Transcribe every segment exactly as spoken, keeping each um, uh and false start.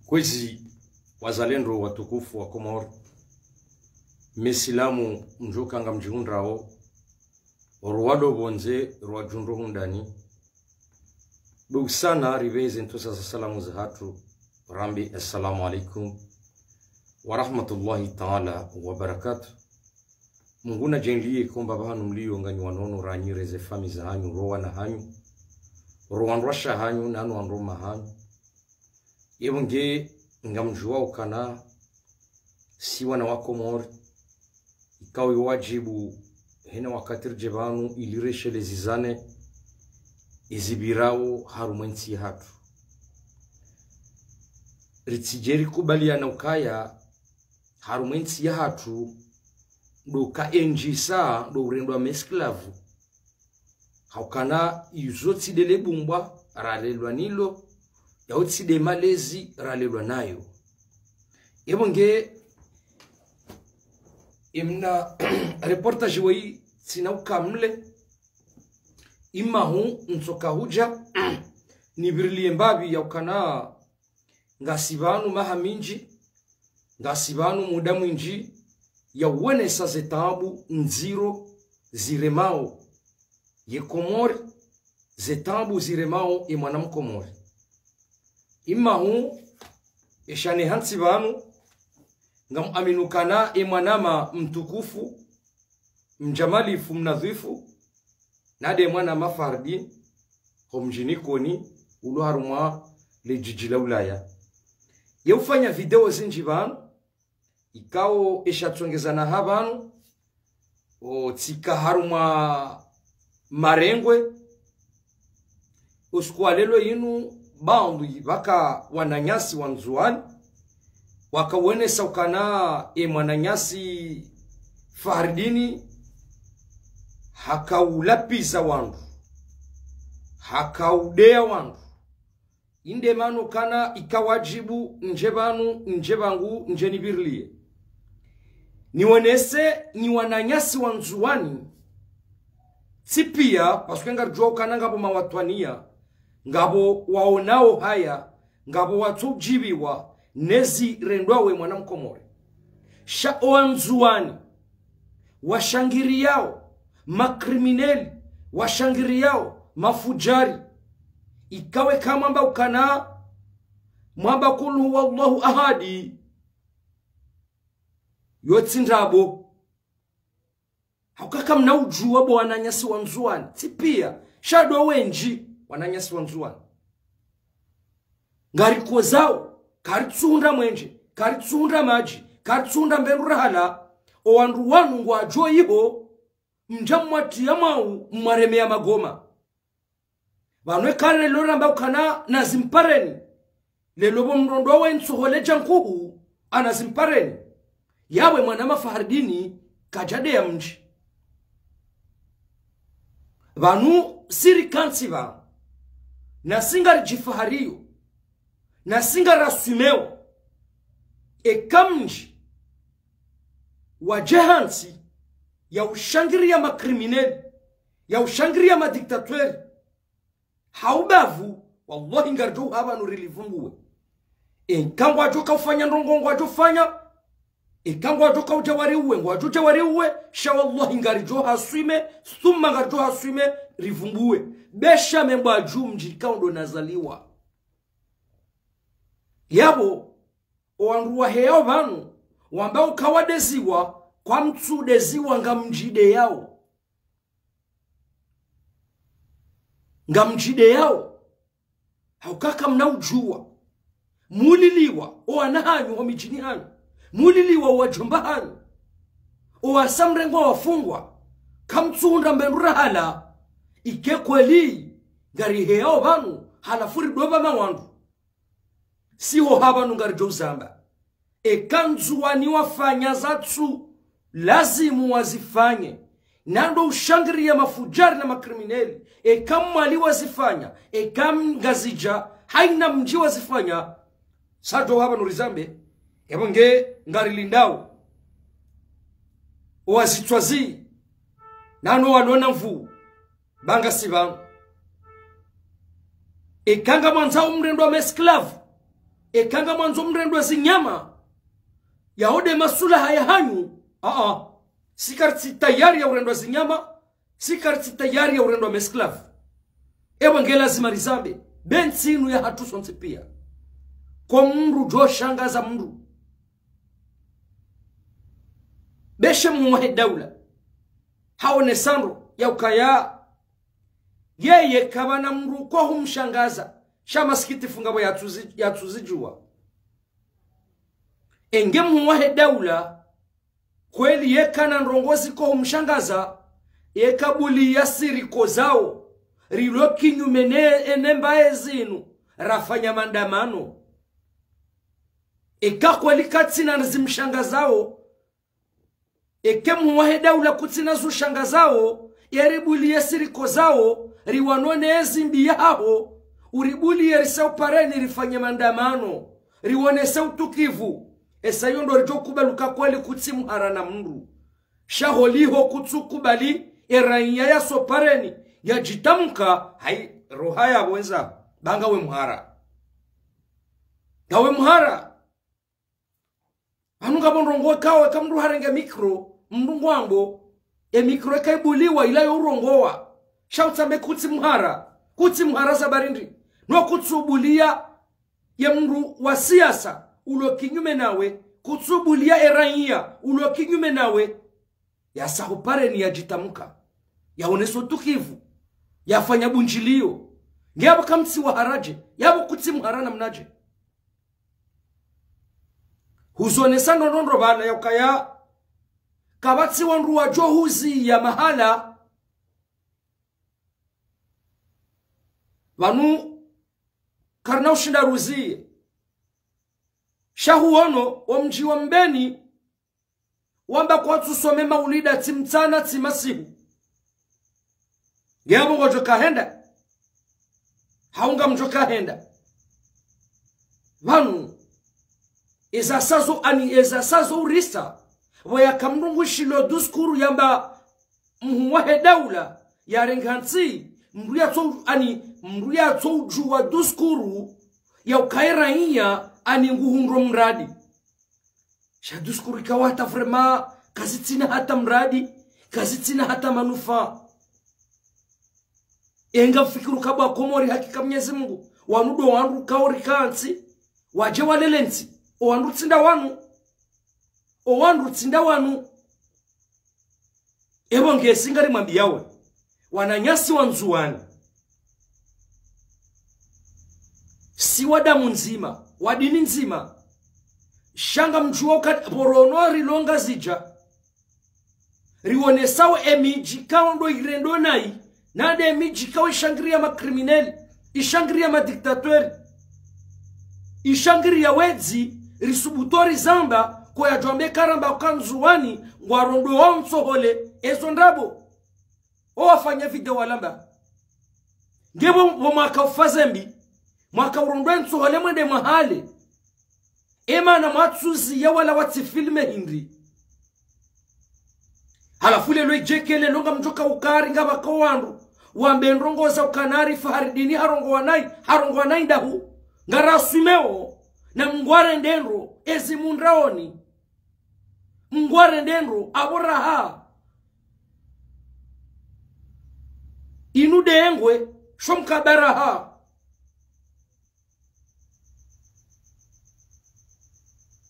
Kwezi wazalendo watukufu wa Komori, mesilamu mdjoka ngamdjihundrao, rwado pvondze, rwadjundro hundani. Ndo usoni ripveze ntsontsa za salamu zahatru, rambe assalamu alaikum wa rahmatullahi ta'ala wa barakatuh. Mungu nadjaanlie kwamba pvahanu mlio nganyi wanono, ranyi, reze famiyi zahanyu, rowana hanyu, rowandrwasha hanyu, nanu wandruma hanyu. Yebo nge ngamdjuwa ukana si wana wa Komori, ikao yo wadjibu hena wakati ridje pvanu ili reshelezane ezipvirao harumwa entsi yahatru. Ritsidje rikubaliana ukaya harumwa entsi yahatru ndo ka endjisa ndo urendwa mesclave. Haukana izo tsi nde le bumbwa ralelwa nalo, yao tsi nde malezi ralelwa nayo. Yebo nge emna reportage weyi tsina ukamle, imahu ntsoka hudja nipvirilie mbapvi ya ukana ngasi pvanu maha mindji, ngasi pvanu muda mwindji, ya uonesa ze taabu ndziro ziremao ye Komori, ze taabu ziremao ye mwana Mkomori. Imahu eshane hantsi pvanu, ngamuamini ukana ye mwanama mtukufu, mdjamalifu, mnadhwifu, nde mwanama Fardin, ho mdjini Koni, ulo harumwa le djidji la Ulaya. Ye ufanya video zindji pvanu, ikao eshatsongezana ha pvanu, otsika harumwa marengwe, usiku wa leo yinu, baadhwi pvaka wananyasi wa Ndzuwani, waka uonesa ukana ye mwananyasi Fardin haka ulapviza wandru, haka udeya wandru. Inde mana ukana ika wadjibu ndje pvanu, ndje pvangu, ndje nipvirilie, nionese nyi wananyasi wa Ndzuwani, tsi piya, parce que ngaridjuwa ukana ngapvo mawatwaniya, ngapvo waonao haya, ngapvo watso udjiviwa nezi rendwawo ye mwana Mkomori. Sha owa Ndzuwani washangiriyao makrimineli, washangiriyao mafudjari, ikao eka mwamba ukana mwamba kul huwa Allahu ahadi, yo tsi ndrabo. Hauka kamna udjuwa bo wananyasi wa Ndzuwani, tsi piya, sha ndo wendji wananyasi wa Ndzuwani. Ngarikozao, karitsuhundra mwenje, karitsuhundra madji, karitsuhundra mbendru rahala, owandru wanu ngwadjo iho, mdja mwatiya mwau, mwaremeya magoma. Pvanu eka leo ramba ukana nazimpareni, leo pvo mndrondro we ntsohole dja nkuhu, anazimpareni. Yawe mwanama Fardin kadjadeya mdji. Pvanu si rikantsi pvanu, nasi ngaridjifahariyo, nasi ngaraswimeo, eka mdji wadje hantsi ya ushangiriya makrimineli, ya ushangiriya madiktatweri, ha ubavu, wallahi ngaridjo uha pvanu rilivumbuwe. Eka ngwadjo ka ufanya ndrongo ngwadjo fanya, eka ngwadjo ka udja wariuwe ngwadjo udja wariuwe, sha wallahi ngaridjo haswime, thumma ngaridjo haswime, rivumbuwe. Be sha membo adju mdji ikao ndo nazaliwa. Yapvo, owandru waheyao pvanu, wamba uka wadeziwa, kwamtsudeziwa ngamdjideyao. Ngamdjideyao. Hauka kamna udjuwa. Muliliwa, owana hanyu, ho midjini hanyu. Muliliwa, owadjomba hanyu. Owasa mrengwa wafungwa. Kamtsuhundra mbendru rahala. Ike kweli, ngariheyao pvanu, halafu ridopva mawandru. Si ho hapvanu ngaridjo uzamba. Eka Ndzuwani wafanya zatsu lazimu wazifanye, na ndo ushangiriya mafudjari na makrimineli. Eka Mwali wazifanya, eka Ngazidja, haina mdji wazifanya, sa ndo hapvanu rizambe, yapvo nge ngarilindao owazitswazi, nano wanona nvu, ba ngasi pvanu. Eka ngamwandzao mrendwa mesclave, Eka ngamwandzo mrendwe zinyama, yaho nde masulaha yahanyu, aa, si karitsi tayari ya urendwa zinyama, si karitsi tayari ya urendwa mesclave. Epvo nge lazima rizambe, be ntsi inu yahatru sontsi pia. Ko mndru djo shangaza mndru. Be she mhuu wahe daula haonesa ndro ya ukaya yeye kapvana mndru ko humshangaza, sha masikitifu ngapvo yatsuzi-, yatsuzidjuwa. Enge mhuu wahe daula, kweli yeka na ndrongoo ziko humshangaza, yeka buliya siriko zawo, rilo kinyume ne, ene mbaye zinu, rafanya mandamano. Eka kweli katsina zimshangazao, eke mhuu wahe daula kutsina zushangazao, yeribuliye siriko zawo, riwanone ezimbi yahaho, uribuliye risa upareni rifanye mandamano, riwonese utukivu, esa iyo ndo ridjo kubali uka kweli kutsi mhara na mndru. Sha holiho kutsukubali, eraiya yasopareni, yadjitamka, hayi, roha yapvo wendza, ba ngawe mhara. Ngawe mhara. Pvanu ngapvo ndrongoo kawe ka mndru harenge micro, mndru ngwambo, e micro eka ibuliwa ila yo urongowa. Sha utsambe kutsi mhara, kutsi mhara za barindi. No kutsubuliya ye mndru wa siasa, ulo kinyume nawe, kutsubuliya eraiya, ulo kinyume nawe. Yasa hupareni yadjitamka, yaonesa utukivu, yafanya bundjiliyo. Nge yapvo kamtsi wahara dje, yapvo kutsi mhara namnadje. Huzonesa ndrongoo ndro pvala ya ukaya, kapvatsi wandru wadjo huziya mahala, pvanu karina ushinda ruziye. Sha huono, wo mdji wa Mbeni, wamba kwatsusome maulida tsi mtsana tsi masihu. Nge yapvo ngodjo kahenda. Hau ngamdjo kahenda. Pvanu, eza sazo ani eza sazo urisa, pvo yaka mndru ngushilo duskuru yamba mhuu wahe daula, yarenga ntsi, mndru yatso, ani, mndru yatso udjuwa duskuru, ya ukaya eraiya, ani nguhundro mradi. Sha duskuru ikao hata vraiment, kazitsina hata mradi, kazitsina hata manufaa. Enga mfikiri uka bo Wakomori hakika Mnyezi Mungu, wanu ndo wandru kao rika ntsi, wadje walele ntsi, o wandru tsi nda wanu, o wandru tsi nda wanu. Epvo ngesi ngarimwambiyawo, wananyasi wa Ndzuwani, si wa damu ndzima, wa dini ndzima, sha ngamdjuwa uka pvo rono rilo Ngazidja, riwonesawo emidji ikao ndo irendwa nayi, na nde emidji ikao ishangiriya ma criminels, ishangiriya ma dictateurs, ishangiriya wedzi, risubutu rizamba, ko yadjwambe karamba uka Ndzuwani, ngwarondowao Ntsohole, ezo ndrabo. O wafanya video walamba. Nge pvo, pvo mwaka ufa zembi, mwaka urondwe Ntsohole mwende mwahale. Emana mwatsuziya wala watsi filmé hindri. Halafu lelo idjeke lelo ngamdjoka ukari ngapvaka wandru wambe ndrongoo za ukana Arifa Haridini harongowa nayi, harongowa nayi ndahu. Ngaraswimewo, na Mngu arende ndro, ezi mundraoni. Mngu arende ndro, apvo raha. Inu dengwe, sho mkaba raha.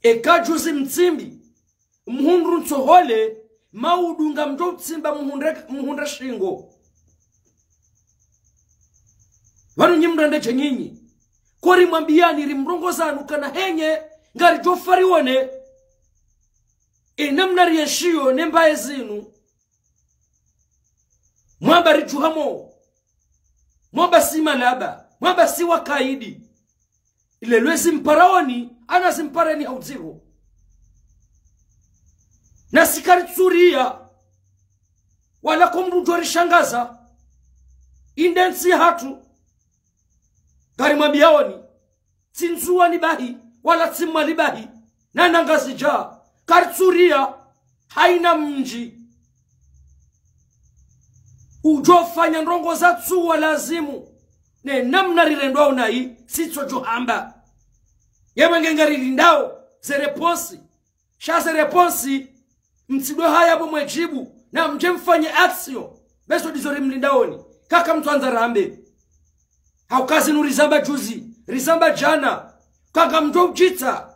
Eka djuzi mtsimbi, mhundru Ntsohole, maudu ngamdjo utsimba mhundre, mhundre shingo. Pvanu nyi mrende dje nyinyi. Ko rimwambiyani rimrongozanu kana henye, ngaridjo fariwone. E namna rienshiyo ne mbaye zinu. Mwamba ridjuhamo. Mwamba si malaba. Mwamba si wakaidi. Ile lwezi mparaoni, ana zimpareni haudziro. Na si karitsuriya, wala ko mndru udjo rishangaza. Inde ntsi yahatru. Ngarimwambiyaoni, tsi Ndzuwani bahi, wala tsi Mwali bahi, na na Ngazidja, karitsuriya, haina mdji udjo fanya ndrongoo zatsuwa lazimu, ne namna rirendwao nayi, sitsodjo hamba. Yepvo nge ngarilindao ze réponse. Sha ze réponse, mtsidwe haya bo mwejibu, na mdje mfanye action. Beso ndizo rimlindaoni. Kaka mtsuandza rambe. Hauka zinu rizamba juzi, rizamba jana. Kanga mdjo udjitsa.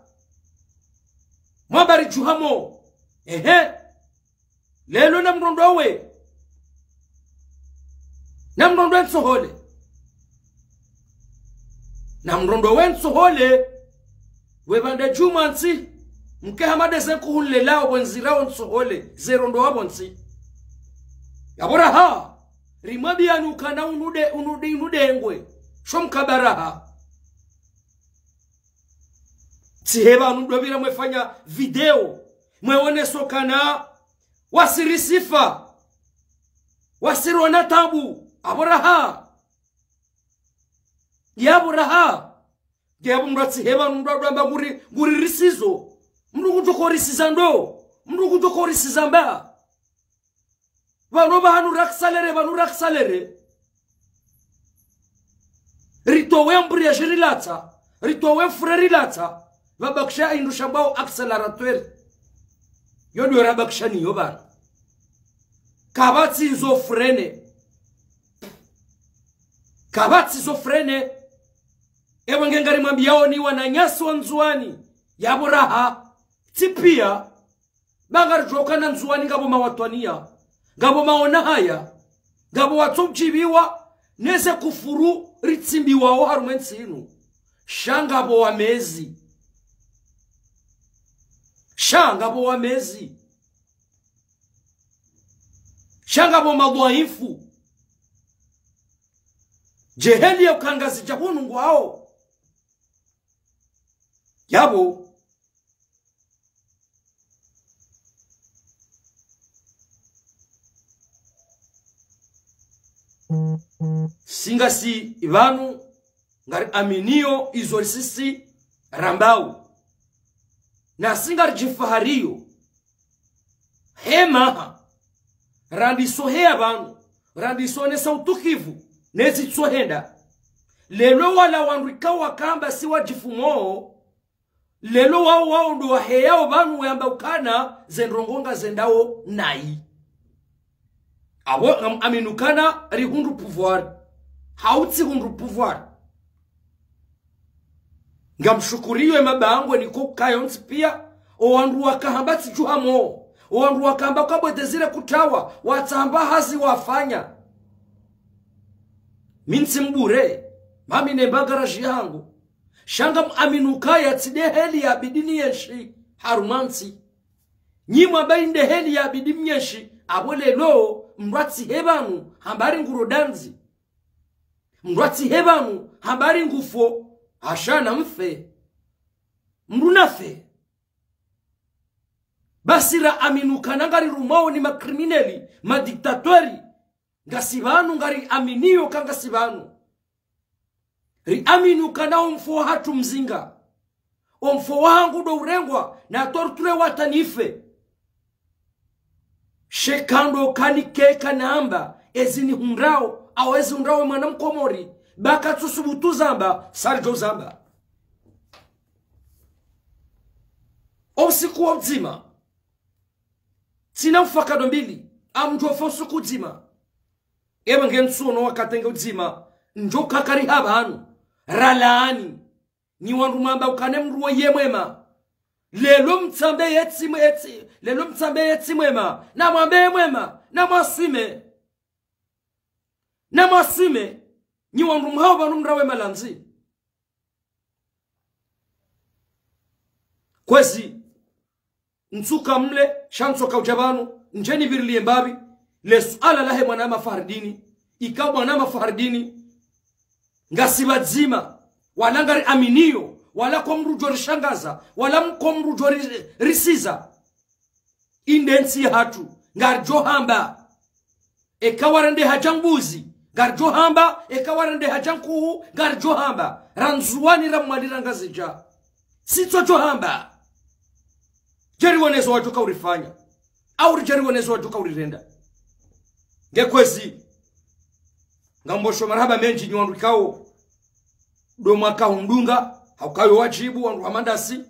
Mwamba ridjuhamo. Ehe. Lelo namrondowe. Namrondowe ntsohole. Namrondowe ntsohole. Wepvande djumwa ntsi. Mke hama ndeze nkuhu nlelao pvo ndzirao ntsohole. Zerondowa pvo ntsi. Yapvo raha. Rimwambiyani ukana unude, unude, unudengwe. Sho mkaba raha. Tsihe pvanu ndo pvira mwefanya video, mweoneso ukana wasirisifa, wasirona tabu. Yapvo raha. Yapvo raha. Yapvo mndru atsihe pvanu ndo ndo amba nguri, nguri risizo. Mndru kudjoko risiza ndo. Mndru kudjoko risiza mba. Pvanu pvahanu raksalere, pvanu raksalere. Ritowe embrayage rilatsa. Ritowe frein rilatsa. Pvabakisha indru shambwao accélérateur. Yo ndiyo rabakisha niyo pvanu. Kapvatsi zo freiner. Kapvatsi zo freiner. Ewe nge ngarimwambiyao nyi wananyasi wa Ndzuwani. Yapvo raha. Tsi piya. Ba ngaridjuwa ukana Ndzuwani ngapvo mawatwaniya, ngapvo maona haya, ngapvo watsodjibiwa, neze kufuru ritsimbiwao harumwa entsi inu. Sha ngapvo wamezi. Sha ngapvo wamezi. Sha ngapvo madhwaifu. Djeheli ya ukangazidja hunu ngwao. Yapvo. Si ngasi pvanu ngariaminiyo izo sisi rambao. Na si ngaridjifahariyo. Hemaha. Randiso heya pvanu. Randiso onesa utukivu. Nezi tsohenda. Lelo wala wandru ikao wakamba si wadjifumo. Lelo wao, wao ndo waheyao pvanu weyamba ukana ze ndrongoo ngazendao nayi. Apvo ngam amini ukana rihundru pouvoir. Hau tsihundru pouvoir. Ngamshukuriyo emabangwe niko kayo ntsi piya, owandru wakahamba tsidjuhamo, owandru wakahamba kabwete zile kutawa, watsamba hazi wafanya. Mi ntsi mbure, mami nemba garaji yangu. Sha ngam amini ukaya tsi ndeheli yabidi niyenshi harumwa ntsi. Nyi mwamba inde heli yabidi mnyenshi, apvo lelo mndru atsihe pvanu hamba ari nguro dandzi. Mndru atsihe pvanu hamba ari ngufo, hasha namfe. Mndru nafe. Basi raamini ukana ngarirumwao ni makrimineli, madiktateri. Ngasi pvanu ngariaminiyo ka ngasi pvanu. Riamini ukana omfo wahatru mzinga. Omfo wahangu ndo urengwa na torture watanife. Sheka ndo kani keka namba ezi nihundrao, au ezi hundrao mwana mkomori, ba katsusubutu zamba, saridjo zamba. Ousiku wa udzima, tsina mfakado mbili, amdjofa usiku udzima. Eba nge ntsuono wakati nge udzima, ndjo kakari hapvanu, ralaani. Nyi wandru mwamba ukane mndru woye mwema. Lelo mtsambe yetsi mwe-, yetsi, lelo mtsambe yetsi mwema. Namwambe ye mwema, namwaswime. Namwaswime, nyi wandru mhao pvanu mrawe malandzi. Kwezi, ntsuka mle, sha ntsoka udja pvanu, ndjeni pvirilie mbapvi, le suala lahe mwanama Fahardini, ika mwanama Fahardini, ngasi pvadzima, wala ngariaminiyo, wala kwa mndru djo rishangaza, wala m-, kwa mndru djo ri-, risiza. Inde ntsi yahatru, ngaridjo hamba. Eka warende hadja mbuzi, ngaridjo hamba, eka warende hadja nkuhu, ngaridjo hamba. Ra Ndzuwani ra Mwali ra Ngazidja. Sitso djo hamba. Djeri wonezo wadjo ka urifanya. Au ri djeri wonezo wadjo ka urirenda. Nge kwezi. Ngambosho marahaba mendji nyi wandru ikao ndo mwaka hundunga, Hauka yo wadjibu wandru hama ndasi,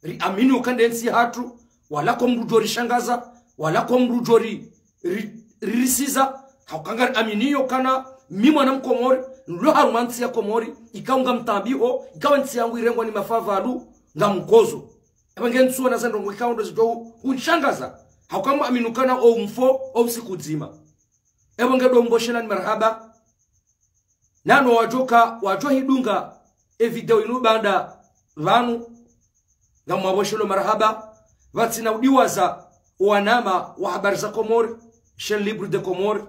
riamini uka nde ntsi hatru, wala ko mdru djo rishangaza, wala ko mdru djo ri, ri, ririsiza, hauka ngariamini yo kana, mi mwana Mkomori, nlo harumwa ntsi ya Komori, ikao ngamtaabiho, ikao ntsi yangu irengwa ni mafavalu, ngamkodzo. Epvo nge ntsuona ze ndrongoo ikao ndo zidjo hu, hunshangaza, hauka muamini ukana o mfo, o usiku dzima. Epvo nge ndo mboshelani marahaba, nano wadjoka, wadjo hidunga e video inu baanda pvanu, ngamwaboshelo marahaba, pvatsina udiwaza wanama wa Habari za Komori, Chaîne Libre de Comores,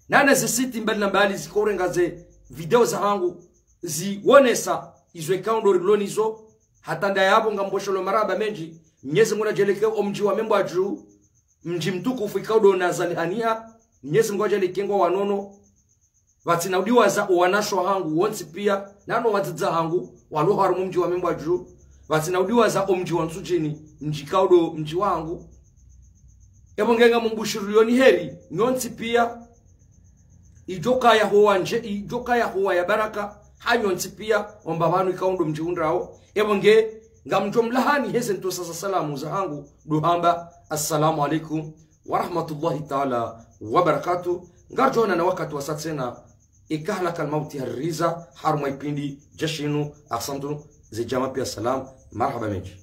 nane ze site mbali na mbali zikourenga ze video zahangu, ziwonesa izo ikao ndo rilo nazo, hata ndayapvo ngamboshelo marahaba mendji, Mnyezi Mungu nadjaleke o mdji wa Membwadjuu, mdji mtukufu ikao ndo nazalihaniha, Mnyezi Mungu nadjaleke ngwa wanono, pvatsina udiwaza o wanashe wahangu wontsi pia, nano wadzadze wahangu, walo harumwa mdji wa Membwadjuu, pvatsina udiwaza o mdji wa Ntsudjini, mdji ikao ndo mdji wahangu. Epvo nge ngamumbushiriyoni heri, nyontsi pia, idjoka ya huwa ndje, idjoka ya huwa ya baraka, ha nyontsi pia, omba pvanu ikao ndo mdji undrao. Epvo nge, ngamdjo mlahani heze ntosa za salamu zahangu, ndo hamba, Assalamu alaikum wa rahmatullahi taala wa barakatuh. Ngardjo onana wakati wasa tsena, eka halaka almauti haririza, harumwa ipindi dja shinu, ahsantu, ze djamaa pia salam, marahaba mendji.